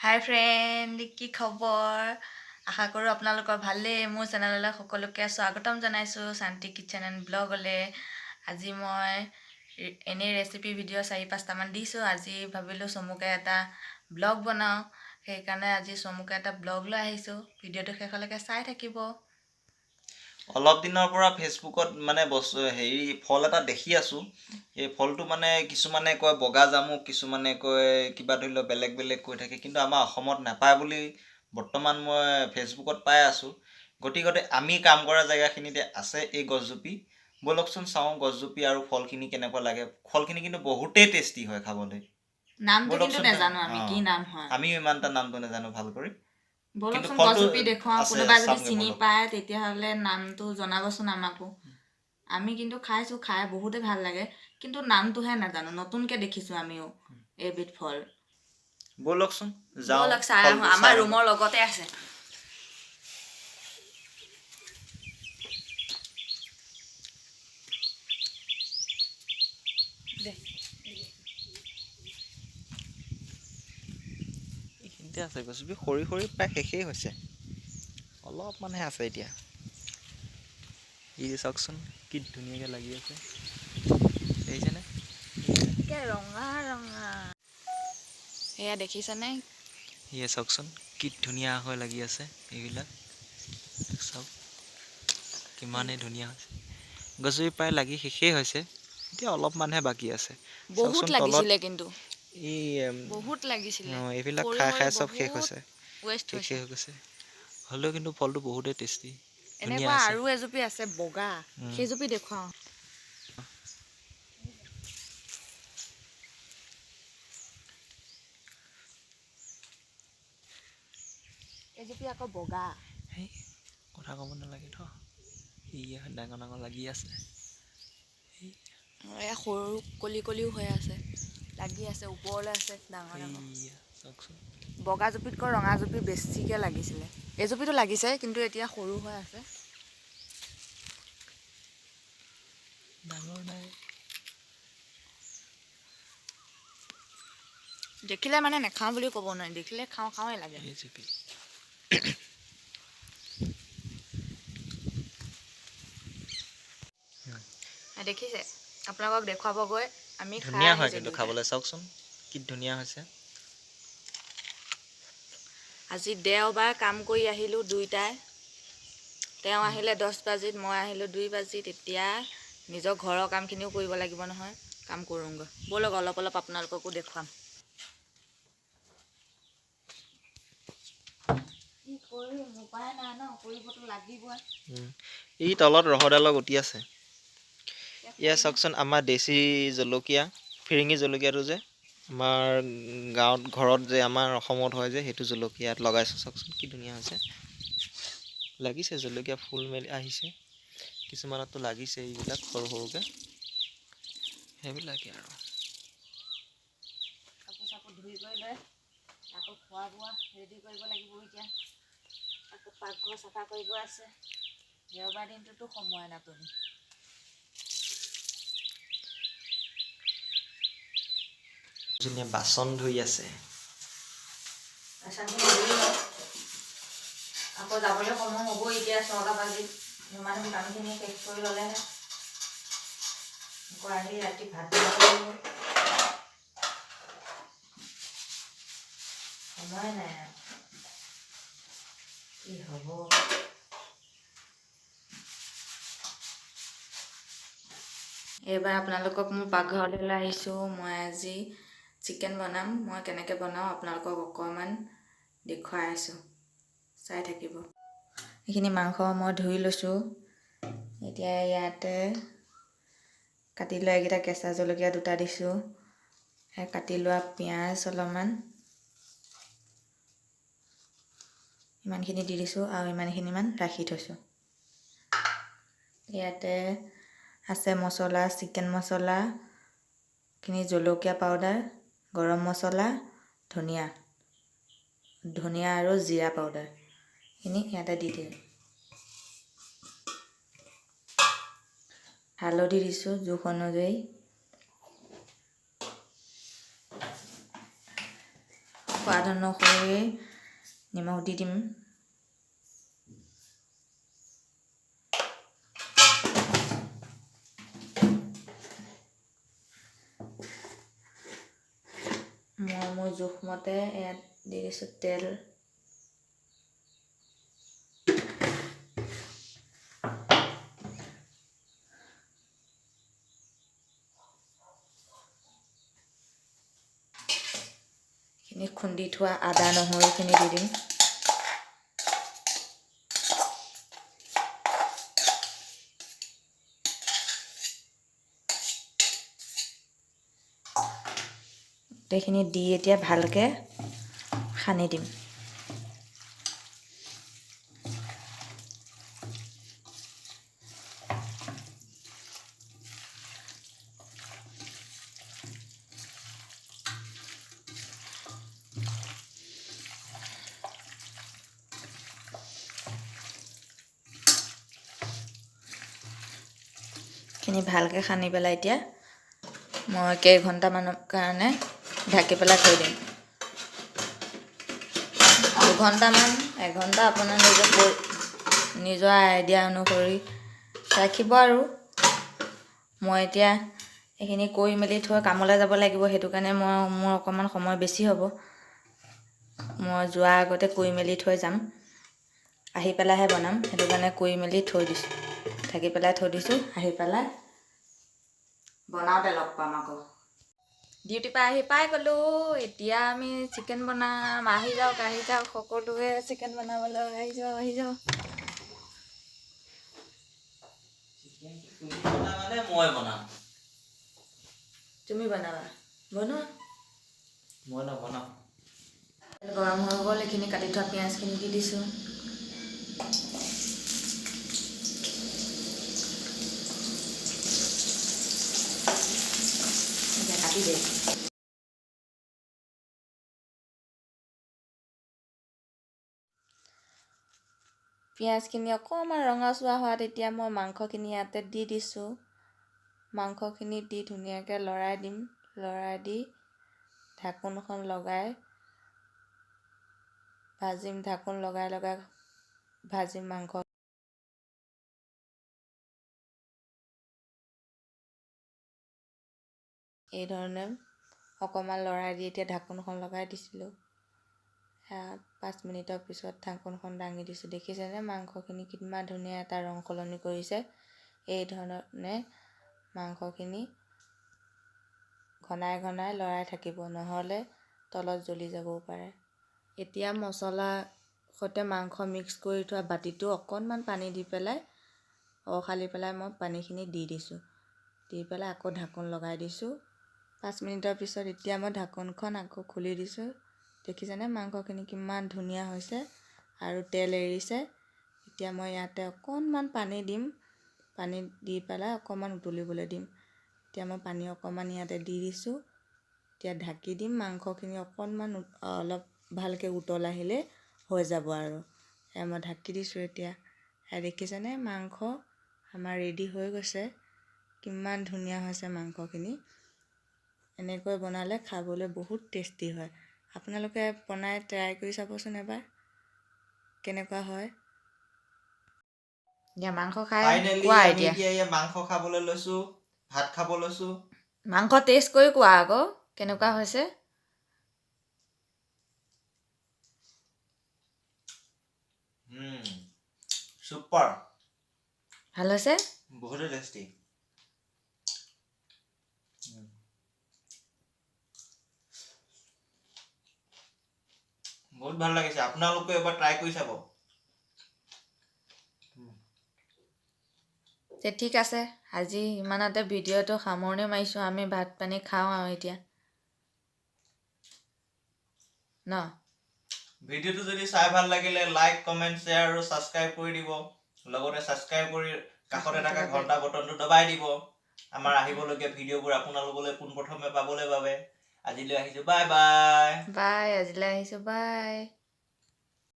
হাই friend, কি খবৰ? আশা কৰোঁ আপোনালোকৰ ভালেই। মোৰ চেনেললৈ সকলোকে স্বাগতম জনাইছোঁ, শান্তি কিটচেন এণ্ড ব্লগলৈ। আজি মই এনেই ৰেচিপি ভিডিঅ' চাৰি পাঁচটামান দিছোঁ। আজি ভাবিলোঁ চমুকে এটা ব্লগ বনাওঁ, সেইকাৰণে আজি চমুকে এটা ব্লগ লৈ আহিছোঁ। ভিডিঅ'টো শেষলৈকে চাই থাকিব। অলপ দিনৰ পৰা ফেচবুকত মানে বস্তু হেৰি ফল এটা দেখি আছোঁ। এই ফলটো মানে কিছুমানে কয় বগা জামুক, কিছুমানে কয় কিবা, ধৰি লওক বেলেগ বেলেগ কৈ থাকে। কিন্তু আমাৰ অসমত নাপায় বুলি বৰ্তমান মই ফেচবুকত পাই আছোঁ। গতিকতে আমি কাম কৰা জেগাখিনিতে আছে এই গছজুপি। ব'লকচোন চাওঁ গছজুপি আৰু ফলখিনি কেনেকুৱা লাগে। ফলখিনি কিন্তু বহুতেই টেষ্টি হয় খাবলৈ। নামটো কিন্তু ব'লকচোন। নেজানো আমি কি নাম হয়। আমিও ইমান এটা নামটো নাজানো ভাল কৰি। ব'লকচোন, ফলটো গছজুপি দেখুৱাওঁ। আছে, কোনোবা যদি চামগৈ চিনি ব'লক। পায়, তেতিয়াহ'লে নামটো জনাবচোন আমাকো। আমি কিন্তু খাইছোঁ, খাই বহুতে ভাল লাগে, কিন্তু নামটোহে নাজানো। নতুনকৈ দেখিছোঁ আমিও এইবিধ ফল। ব'লকচোন যাওঁ। ব'লক, চাই ফলটো আহোঁ। আমাৰ চাই আহোঁ। ৰুমৰ লগতে আছে। দে। এইখিনিতে আছে গছজুপি। সৰি সৰি প্ৰায় শেষেই হৈছে, অলপমানহে আছে এতিয়া। ই চাওকচোন, কি ধুনীয়াকৈ লাগি আছে, দেখিছেনে? একে ৰঙা ৰঙা, সেয়া দেখিছেনে? সেয়া চাওকচোন, কি ধুনীয়া হৈ লাগি আছে এইবিলাক। চাওক, কিমানেই ধুনীয়া হৈছে। গছজুপি প্ৰায় লাগি শেষেই হৈছে, এতিয়া অলপমানহে বাকী আছে। বহুত চাওকচোন তলত লাগিছিলে কিন্তু। এই বহুত লাগিছিলে। অঁ, এইবিলাক সৰি খাই সৰি খাই চব শেষ বহুত হৈছে। ৱেষ্ট হৈছে। শেষেই হৈ গৈছে। হ'লেও কিন্তু ফলটো বহুতেই টেষ্টি, ধুনীয়া এনেকুৱা আছে। আৰু এজুপি আছে বগা, সেইজুপি দেখুৱাওঁ। এজুপি আকৌ বগা। হেই, কথা ক'ব নালাগে থ। ইয়া ডাঙৰ ডাঙৰ লাগি আছে। এয়া সৰু কলি কলিও হৈ আছে, লাগি আছে, ওপৰলৈ আছে ডাঙৰ ডাঙৰ। এইয়া চাওকচোন। বগা জুপিতকৈ ৰঙা জুপি বেছিকৈ লাগিছিলে। এইজুপিতো লাগিছে, কিন্তু এতিয়া সৰু হৈ আছে। ডাঙৰ নাই। দেখিলে মানে নাখাওঁ বুলি ক'ব নোৱাৰি, দেখিলে খাওঁ খাওঁৱে লাগে। এইজুপি। দেখিছে, আপোনালোকক দেখুৱাব গৈ আমি খাই ধুনীয়া হয় আহিছোঁ কিন্তু দুয়োটাই। খাবলৈ। চাওকচোন, কি ধুনীয়া হৈছে। আজি দেওবাৰ, কাম কৰি আহিলোঁ দুয়োটাই। তেওঁ আহিলে 10 বাজিত, মই আহিলোঁ 2 বাজিত। এতিয়া নিজৰ ঘৰৰ কামখিনিও কৰিব লাগিব নহয়, কাম কৰোঁগৈ ব'লক। অলপ অলপ আপোনালোককো দেখুৱাম। কি কৰিম, উপায় নাই ন, কৰিবতো লাগিবই। এই তলত ৰহডালৰ গুটি আছে। এয়া চাওকচোন, আমাৰ দেশী জলকীয়া, ফিৰিঙি জলকীয়াটো যে আমাৰ গাঁৱত ঘৰত যে আমাৰ অসমত হয় যে, সেইটো জলকীয়াত লগাইছোঁ। চাওকচোন, কি ধুনীয়া হৈছে, লাগিছে জলকীয়া, ফুল মেলি আহিছে। কিছুমানতো লাগিছে এইবিলাক সৰু সৰুকৈ। সেইবিলাকেই আৰু। কাপোৰ চাপোৰ ধুই কৰি লৈ আকৌ খোৱা বোৱা ৰেডি কৰিব লাগিব এতিয়া। আকৌ পাকঘৰ চাফা কৰিব আছে। দেওবাৰ দিনটোতো সময় নাটনি। ধুনীয়া বাচন ধুই আছে। বাচনখিনি ধুই লওঁ, আকৌ যাবলৈ সময় হ'ব। এতিয়া 6টা বাজি ইমান, কামখিনি শেষ কৰি ল'লেহে। আকৌ আহি ৰাতি ভাত বনাব লাগিব। সময় নাই আৰু, কি হ'ব? এইবাৰ আপোনালোকক মোৰ পাকঘৰলৈ লৈ আহিছোঁ। মই আজি চিকেন বনাম। মই কেনেকৈ বনাওঁ আপোনালোকক অকণমান দেখুৱাই আছোঁ, চাই থাকিব। এইখিনি মাংস মই ধুই লৈছোঁ। এতিয়া ইয়াতে কাটি লোৱা এইকেইটা কেঁচা জলকীয়া দুটা দিছোঁ, কাটি লোৱা পিঁয়াজ অলপমান ইমানখিনি দি দিছোঁ আৰু ইমানখিনিমান ৰাখি থৈছোঁ। ইয়াতে আছে মছলা, চিকেন মছলা খিনি, জলকীয়া পাউডাৰ, গৰম মছলা, ধনিয়া ধনিয়া আৰু জিৰা পাউডাৰ খিনি ইয়াতে দি দিম। হালধি দিছোঁ জোখ অনুযায়ী। সোৱাদ অনুসৰি নিমখ দি দিম। মই মোৰ জোখমতে ইয়াত দি দিছোঁ তেল। খুন্দি থোৱা আদা নহৰুখিনি দি দিম। গোটেইখিনি দি এতিয়া ভালকৈ সানি দিম। খিনি ভালকৈ সানি পেলাই এতিয়া মই কেইঘণ্টামানৰ কাৰণে ঢাকি পেলাই থৈ দিম। 2 ঘণ্টামান, এঘণ্টা, আপোনাৰ নিজৰ আইডিয়া অনুসৰি ৰাখিব। আৰু মই এতিয়া এইখিনি কৰি মেলি থৈ কামলৈ যাব লাগিব, সেইটো কাৰণে মোৰ অকণমান সময় বেছি হ'ব। মই যোৱাৰ আগতে কৰি মেলি থৈ যাম, আহি পেলাইহে বনাম। সেইটো কাৰণে কৰি মেলি থৈ দিছোঁ, ঢাকি পেলাই থৈ দিছোঁ। আহি পেলাই বনাওঁতে লগ পাম আকৌ। ডিউটিৰ পৰা আহি পাই গ'লোঁ। এতিয়া আমি চিকেন বনাম। আহি যাওক, আহি যাওক, সকলোৱে চিকেন বনাবলৈ আহি যাওক, আহি যাওক। তুমি বনাবানে মই বনাম? তুমি বনাবা, বনোৱা। মই নবনাওঁ। তেল গৰম হৈ গ'ল। এইখিনি কাটি থোৱা পিঁয়াজখিনি দি দিছোঁ। এতিয়া কাটি দে। পিঁয়াজখিনি অকণমান ৰঙচুৱা হোৱাত এতিয়া মই মাংসখিনি ইয়াতে দি দিছোঁ। মাংসখিনি দি ধুনীয়াকৈ লৰাই দিম। লৰাই দি ঢাকোনখন লগাই ভাজিম। ঢাকোন লগাই লগাই ভাজিম মাংস। এই ধৰণে অকণমান লৰাই দি এতিয়া ঢাকোনখন লগাই দিছিলোঁ। 5 মিনিটৰ পিছত ঢাকোনখন দাঙি দিছোঁ। দেখিছেনে, মাংসখিনি কিমান ধুনীয়া এটা ৰং সলনি কৰিছে। এই ধৰণে মাংসখিনি ঘনাই ঘনাই লৰাই থাকিব, নহ'লে তলত জ্বলি যাবও পাৰে। এতিয়া মছলা সৈতে মাংস মিক্স কৰি থোৱা বাতিটো অকণমান পানী দি পেলাই অখালি পেলাই মই পানীখিনি দি দিছোঁ। দি পেলাই আকৌ ঢাকোন লগাই দিছোঁ। 5 মিনিটৰ পিছত এতিয়া মই ঢাকোনখন আকৌ খুলি দিছোঁ। দেখিছেনে, মাংসখিনি কিমান ধুনীয়া হৈছে আৰু তেল এৰিছে। এতিয়া মই ইয়াতে অকণমান পানী দিম। পানী দি পেলাই অকণমান উতলিবলৈ দিম। এতিয়া মই পানী অকণমান ইয়াতে দি দিছোঁ। এতিয়া ঢাকি দিম। মাংসখিনি অকণমান অলপ ভালকৈ উতল আহিলে হৈ যাব। আৰু এয়া মই ঢাকি দিছোঁ এতিয়া। এয়া দেখিছেনে, মাংস আমাৰ ৰেডি হৈ গৈছে। কিমান ধুনীয়া হৈছে মাংসখিনি! এনেকৈ বনালে খাবলৈ বহুত টেষ্টি হয়। আপোনালোকে বনাই ট্ৰাই কৰি চাবচোন এবাৰ, কেনেকুৱা হয়। এতিয়া মাংস খাই ফাইনেলি কোৱা। আমি এতিয়া এতিয়া এই মাংস খাবলৈ লৈছো, ভাত খাব লৈছো। মাংস টেষ্ট কৰি কোৱা আকৌ, কেনেকুৱা হৈছে। চুপাৰ। ভাল হৈছে? বহুতে টেষ্টি। বহুত ভাল লাগিছে। আপোনালোকে এবাৰ ট্ৰাই কৰি চাব। তে ঠিক আছে, আজি ইমানতে ভিডিঅ'টো সামৰণি মাৰিছোঁ। আমি ভাত পানী খাওঁ আৰু এতিয়া ন। ভিডিঅ'টো যদি চাই ভাল লাগিলে লাইক, কমেণ্ট, শ্বেয়াৰ আৰু ছাবস্ক্ৰাইব কৰি দিব। লগতে ছাবস্ক্ৰাইব কৰি কাষতে থকা ঘণ্টা বটনটো দবাই দিব, আমাৰ আহিবলগীয়া ভিডিঅ'বোৰ আপোনালোকলৈ পোনপ্ৰথমে পাবলৈ বাবে। আজিলৈ আহিছোঁ, বাই বাই। বাই, আজিলৈ আহিছোঁ, বাই।